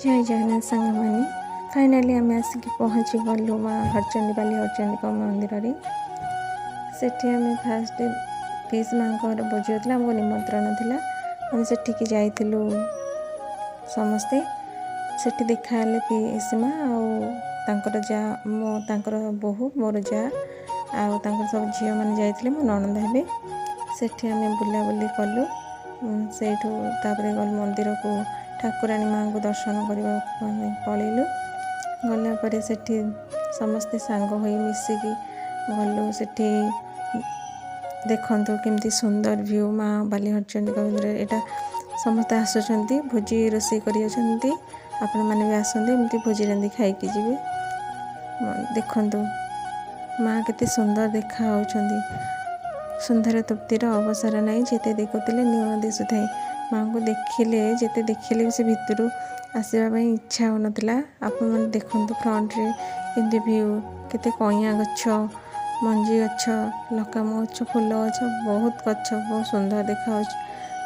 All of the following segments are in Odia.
ଜୟ ଜଗନ୍ନାଥ ସାଙ୍ଗମାନେ। ଫାଇନାଲି ଆମେ ଆସିକି ପହଞ୍ଚିଗଲୁ ମା ହରଚଣ୍ଡୀ, ବାଲି ହରଚଣ୍ଡୀଙ୍କ ମନ୍ଦିରରେ। ସେଠି ଆମେ ଫାଷ୍ଟ ପିଇସି ମାଙ୍କ ଘର ଭୋଜି ହେଉଥିଲା, ଆମକୁ ନିମନ୍ତ୍ରଣ ଥିଲା। ଆମେ ସେଠିକି ଯାଇଥିଲୁ ସମସ୍ତେ। ସେଠି ଦେଖା ହେଲେ ପିଇସି ମା ଆଉ ତାଙ୍କର ଯା, ମୋ ତାଙ୍କର ବୋହୂ, ମୋର ଯା ଆଉ ତାଙ୍କର ସବୁ ଝିଅମାନେ ଯାଇଥିଲେ, ମୋ ନଣନ୍ଦ ହେବେ। ସେଠି ଆମେ ବୁଲାବୁଲି କଲୁ। ସେଇଠୁ ତାପରେ ଗଲୁ ମନ୍ଦିରକୁ, ଠାକୁରାଣୀ ମାଆଙ୍କୁ ଦର୍ଶନ କରିବାକୁ ଆମେ ପଳେଇଲୁ। ଗଲା ପରେ ସେଠି ସମସ୍ତେ ସାଙ୍ଗ ହୋଇ ମିଶିକି ଗଲୁ। ସେଠି ଦେଖନ୍ତୁ କେମିତି ସୁନ୍ଦର ଭ୍ୟୁ ମା ବାଲି ହରଚଣ୍ଡୀଙ୍କ ମନ୍ଦିରରେ। ଏଇଟା ସମସ୍ତେ ଆସୁଛନ୍ତି, ଭୋଜି ରୋଷେଇ କରି ଅଛନ୍ତି। ଆପଣମାନେ ବି ଆସନ୍ତୁ, ଏମିତି ଭୋଜି ରାନ୍ଧି ଖାଇକି ଯିବେ। ଦେଖନ୍ତୁ ମା କେତେ ସୁନ୍ଦର ଦେଖା ହେଉଛନ୍ତି। ସୁନ୍ଦର ତୃପ୍ତିର ଅବସର ନାହିଁ, ଯେତେ ଦେଖୁଥିଲେ ନୂଆ ଦିଶୁଥାଏ। ମାଆଙ୍କୁ ଦେଖିଲେ, ଯେତେ ଦେଖିଲେ ବି ସେ ଭିତରୁ ଆସିବା ପାଇଁ ଇଚ୍ଛା ହେଉନଥିଲା। ଆପଣମାନେ ଦେଖନ୍ତୁ ଫ୍ରଣ୍ଟରେ କେମିତି ଭ୍ୟୁ, କେତେ କଇଁଆ ଗଛ, ମଞ୍ଜି ଗଛ, ଲକାମ ଗଛ, ଫୁଲ ଗଛ, ବହୁତ ଗଛ, ବହୁତ ସୁନ୍ଦର ଦେଖାହେଉଛି।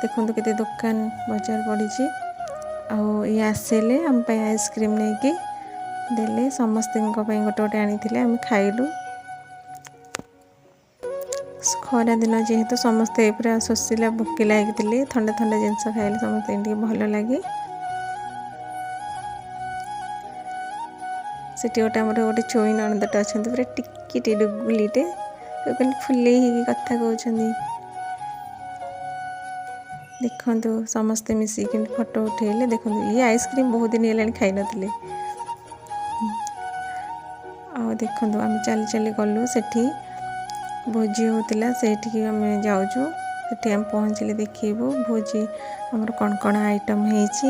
ଦେଖନ୍ତୁ କେତେ ଦୋକାନ ବଜାର ପଡ଼ିଛି। ଆଉ ଇଏ ଆସିଲେ ଆମ ପାଇଁ ଆଇସ୍କ୍ରିମ୍ ନେଇକି ଦେଲେ, ସମସ୍ତଙ୍କ ପାଇଁ ଗୋଟେ ଗୋଟେ ଆଣିଥିଲେ, ଆମେ ଖାଇଲୁ। ଖରା ଦିନ ଯେହେତୁ ସମସ୍ତେ ପୁରା ଶୋଷିଲା ଭୋକିଲା ହେଇକି ଥିଲେ। ଥଣ୍ଡା ଥଣ୍ଡା ଜିନିଷ ଖାଇଲେ ସମସ୍ତଙ୍କୁ ଟିକେ ଭଲ ଲାଗେ। ସେଠି ଗୋଟେ ଆମର ଗୋଟେ ଚୋଇ ନଣନ୍ଦଟେ ଅଛନ୍ତି, ପୁରା ଟିକିଟେ ଡୁଗୁଲିଟେ, ଖାଲି ଫୁଲେଇ ହେଇକି କଥା କହୁଛନ୍ତି। ଦେଖନ୍ତୁ ସମସ୍ତେ ମିଶିକି କେମିତି ଫଟୋ ଉଠେଇଲେ। ଦେଖନ୍ତୁ ଇଏ ଆଇସ୍କ୍ରିମ୍ ବହୁତ ଦିନ ହେଲାଣି ଖାଇନଥିଲେ। ଆଉ ଦେଖନ୍ତୁ ଆମେ ଚାଲି ଚାଲି ଗଲୁ, ସେଠି ଭୋଜି ହେଉଥିଲା, ସେଇଠିକି ଆମେ ଯାଉଛୁ। ସେଠି ଆମେ ପହଞ୍ଚିଲେ ଦେଖେଇବୁ ଭୋଜି ଆମର କ'ଣ କ'ଣ ଆଇଟମ୍ ହେଇଛି।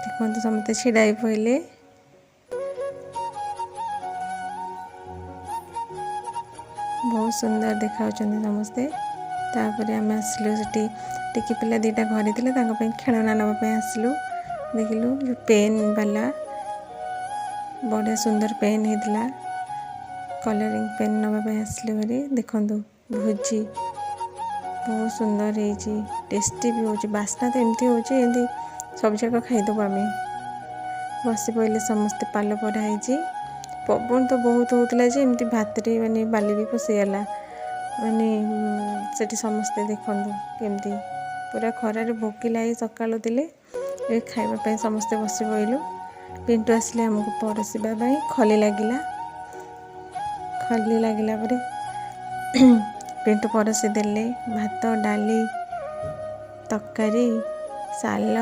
ଦେଖନ୍ତୁ ସମସ୍ତେ ଛିଡ଼ା ହେଇ ପଡ଼ିଲେ। ବହୁତ ସୁନ୍ଦର ଦେଖାଯାଉଛନ୍ତି ସମସ୍ତେ। ତାପରେ ଆମେ ଆସିଲୁ, ସେଠି ଟିକି ପିଲା ଦୁଇଟା ଘରେ ଥିଲେ, ତାଙ୍କ ପାଇଁ ଖେଳନା ନେବା ପାଇଁ ଆସିଲୁ। ଦେଖିଲୁ ଯେଉଁ ପେନ୍ ବାଲା ବଢ଼ିଆ ସୁନ୍ଦର ପେନ୍ ହେଇଥିଲା, କଲରିଂ ପେନ୍ ନେବା ପାଇଁ ଆସିଲୁ ଭାରି। ଦେଖନ୍ତୁ ଭୋଜି ବହୁତ ସୁନ୍ଦର ହେଇଛି, ଟେଷ୍ଟି ବି ହେଉଛି, ବାସ୍ନା ତ ଏମିତି ହେଉଛି ଏମିତି ସବୁ ଯାକ ଖାଇଦେବୁ ଆମେ। ବସି ପଡ଼ିଲେ ସମସ୍ତେ, ପାଲ ପରା ହେଇଛି। ପବନ ତ ବହୁତ ହେଉଥିଲା ଯେ ଏମିତି ଭାତରେ ମାନେ ବାଲି ବି ପଶିଗଲା। ମାନେ ସେଠି ସମସ୍ତେ ଦେଖନ୍ତୁ କେମିତି ପୁରା ଖରାରେ ଭୋକିଲା ହେଇ ସକାଳୁ ଥିଲେ, ଏବେ ଖାଇବା ପାଇଁ ସମସ୍ତେ ବସି ପଡ଼ିଲୁ। ପିଣ୍ଟୁ ଆସିଲେ ଆମକୁ ପରସିବା ପାଇଁ, ଖଲି ଲାଗିଲା। ଖଲି ଲାଗିଲା ପରେ ପିଣ୍ଟୁ ପରସି ଦେଲେ ଭାତ, ଡାଲି, ତରକାରୀ, ସାଲଡ଼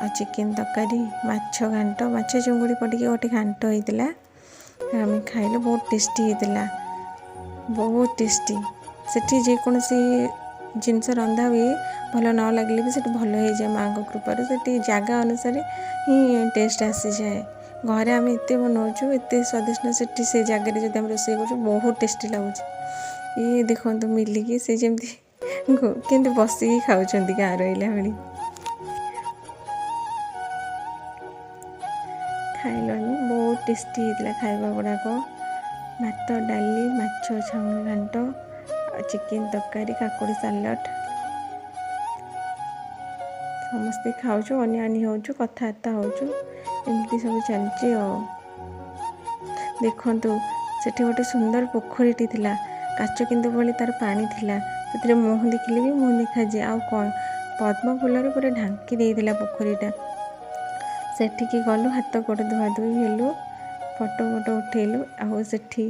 ଆଉ ଚିକେନ୍ ତରକାରୀ, ମାଛ ଘାଣ୍ଟ, ମାଛ ଚିଙ୍ଗୁଡ଼ି ପଡ଼ିକି ଗୋଟେ ଘାଣ୍ଟ ହେଇଥିଲା। ଆମେ ଖାଇଲୁ, ବହୁତ ଟେଷ୍ଟି ହେଇଥିଲା, ବହୁତ ଟେଷ୍ଟି। ସେଠି ଯେକୌଣସି ଜିନିଷ ରନ୍ଧା ହୁଏ, ଭଲ ନ ଲାଗିଲେ ବି ସେଠି ଭଲ ହେଇଯାଏ ମାଆଙ୍କ କୃପାରୁ। ସେଠି ଜାଗା ଅନୁସାରେ ହିଁ ଟେଷ୍ଟ ଆସିଯାଏ। ଘରେ ଆମେ ଏତେ ବନାଉଛୁ, ଏତେ ସ୍ୱାଦିଷ୍ଟ, ସେଠି ସେ ଜାଗାରେ ଯଦି ଆମେ ରୋଷେଇ କରୁଛୁ ବହୁତ ଟେଷ୍ଟି ଲାଗୁଛି। ଇଏ ଦେଖନ୍ତୁ ମିଲିକି ସେ ଯେମିତି କେମିତି ବସିକି ଖାଉଛନ୍ତି ଗାଁ ରହିଲା ଭଳି। ଖାଇଲୁ ଆମେ, ବହୁତ ଟେଷ୍ଟି ହେଇଥିଲା ଖାଇବା ଗୁଡ଼ାକ। ଭାତ, ଡାଲି, ମାଛ ଛାଉଣି ଘାଣ୍ଟ, ଆଉ ଚିକେନ୍ ତରକାରୀ, କାକୁଡ଼ି ସାଲାଡ଼। ସମସ୍ତେ ଖାଉଛୁ, ଅନିଆ ଅନି ହେଉଛୁ, କଥାବାର୍ତ୍ତା ହେଉଛୁ, ଏମିତି ସବୁ ଚାଲିଛି। ଆଉ ଦେଖନ୍ତୁ ସେଠି ଗୋଟେ ସୁନ୍ଦର ପୋଖରୀଟି ଥିଲା, କାଚ କିନ୍ତୁ ଭଳି ତାର ପାଣି ଥିଲା। ସେଥିରେ ମୁହଁ ଦେଖିଲେ ବି ମୁହଁ ଦେଖାଯାଏ। ଆଉ କ'ଣ ପଦ୍ମ ଫୁଲରେ ପୁରା ଢାଙ୍କି ଦେଇଥିଲା ପୋଖରୀଟା। ସେଠିକି ଗଲୁ, ହାତ ଗୋଡ଼ ଧୁଆଧୁଇ ହେଲୁ, ଫଟୋ ଫଟୋ ଉଠେଇଲୁ। ଆଉ ସେଠି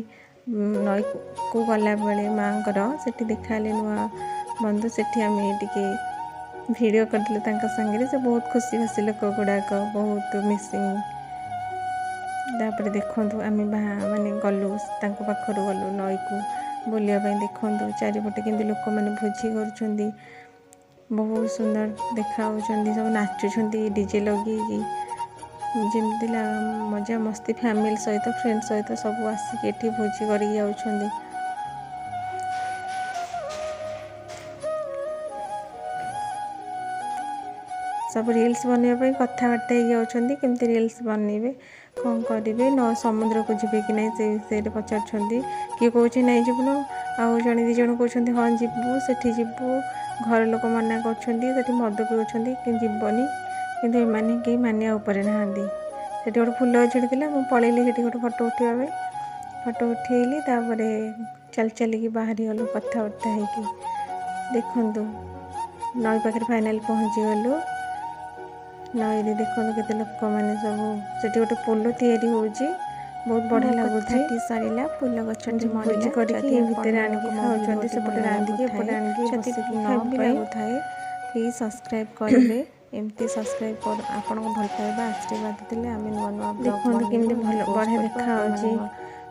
ନଈକୁ ଗଲାବେଳେ ମାଆଙ୍କର ସେଠି ଦେଖାହେଲେ ନୂଆ ବନ୍ଧୁ। ସେଠି ଆମେ ଟିକେ ଭିଡ଼ିଓ କରିଥିଲୁ ତାଙ୍କ ସାଙ୍ଗରେ। ସେ ବହୁତ ଖୁସି ବାସି ଲୋକ ଗୁଡ଼ାକ, ବହୁତ ମିସିଂ। ତାପରେ ଦେଖନ୍ତୁ ଆମେ ମାନେ ଗଲୁ ତାଙ୍କ ପାଖରୁ ଗଲୁ ନଈକୁ ବୁଲିବା ପାଇଁ। ଦେଖନ୍ତୁ ଚାରିପଟେ କେମିତି ଲୋକମାନେ ଭୋଜି କରୁଛନ୍ତି, ବହୁତ ସୁନ୍ଦର ଦେଖାହେଉଛନ୍ତି, ସବୁ ନାଚୁଛନ୍ତି ଡିଜେ ଲଗେଇକି। ଯେମିତି ମଜା ମସ୍ତି ଫ୍ୟାମିଲି ସହିତ, ଫ୍ରେଣ୍ଡ ସହିତ ସବୁ ଆସିକି ଏଠି ଭୋଜି କରିକି ଯାଉଛନ୍ତି। ସବୁ ରିଲ୍ସ ବନେଇବା ପାଇଁ କଥାବାର୍ତ୍ତା ହେଇକି ଯାଉଛନ୍ତି, କେମିତି ରିଲ୍ସ ବନେଇବେ, କ'ଣ କରିବେ, ନ ସମୁଦ୍ରକୁ ଯିବେ କି ନାହିଁ ସେ ବିଷୟରେ ପଚାରୁଛନ୍ତି। କିଏ କହୁଛି ନାଇଁ ଯିବୁନୁ, ଆଉ ଜଣେ ଦୁଇ ଜଣ କହୁଛନ୍ତି ହଁ ଯିବୁ, ସେଠି ଯିବୁ। ଘର ଲୋକ ମନା କରୁଛନ୍ତି, ସେଠି ମଦ ପିଉଛନ୍ତି, ଯିବନି। କିନ୍ତୁ ଏମାନେ କେହି ମାନିବା ଉପରେ ନାହାନ୍ତି। ସେଠି ଗୋଟେ ଫୁଲ ଗଛଟେ ଥିଲା, ମୁଁ ପଳେଇଲି ସେଠି ଗୋଟେ ଫଟୋ ଉଠେଇବା ପାଇଁ। ଫଟୋ ଉଠେଇଲି, ତାପରେ ଚାଲି ଚାଲିକି ବାହାରିଗଲୁ କଥାବାର୍ତ୍ତା ହେଇକି। ଦେଖନ୍ତୁ, ନଈ ପାଖରେ ଫାଇନାଲ୍ ପହଞ୍ଚିଗଲୁ। ନଈରେ ଦେଖନ୍ତୁ କେତେ ଲୋକମାନେ ସବୁ। ସେଠି ଗୋଟେ ପୋଲ ତିଆରି ହେଉଛି, ବହୁତ ବଢ଼ିଆ ମୋ ଲାଗୁଛି। କଥାଟି ସରିଲା, ଫୁଲ ଗଛଟି ଭୋଜି ମରିଲା। କରିକି ଯଦି ଭିତରେ ଆଣିକି ଆପଣମାନଙ୍କୁ ମୋ ଖାଉଛନ୍ତି, ଭିଡ଼ିଓଟି ସେପଟେ ଭଲ ରାନ୍ଧିକି ଏପଟେ ଲାଗୁଥାଏ, ଆଣିକି ଯଦି ବସିକି ନ ଖାଇବା ବି ପାଇଁ। ଲାଗୁଥାଏ, ପ୍ଲିଜ୍ ସବସ୍କ୍ରାଇବ୍ କରିବେ। ଏମିତି ସବସ୍କ୍ରାଇବ୍ କର। ଆପଣଙ୍କ ଭଲ ପାଇବା, ଆଶୀର୍ବାଦ ଥିଲେ ଆମେ ନୂଆ ନୂଆ ବ୍ଲଗ୍ ଦେଖନ୍ତୁ ବନେଇବୁ, କେମିତି ଏମିତି ଭଲ ପୋଷ୍ଟ ବଢ଼ିଆ କରିବୁ, ଆପଣମାନେ ଦେଖାଯାଉଛି। ନୂଆ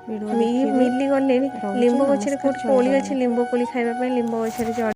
ଭିଡ଼ିଓ ଦେଖିବେ। ମିଲି ଗଲେଣି। ରହୁଛି, ଲିମ୍ବ ଗଛରେ ନମସ୍କାର, କେଉଁଠି ଜୟ କୋଳି ଅଛି? ଜଗନ୍ନାଥ। ଲିମ୍ବ କୋଳି ଖାଇବା ପାଇଁ ଲିମ୍ବ ଗଛରେ ଚଢ଼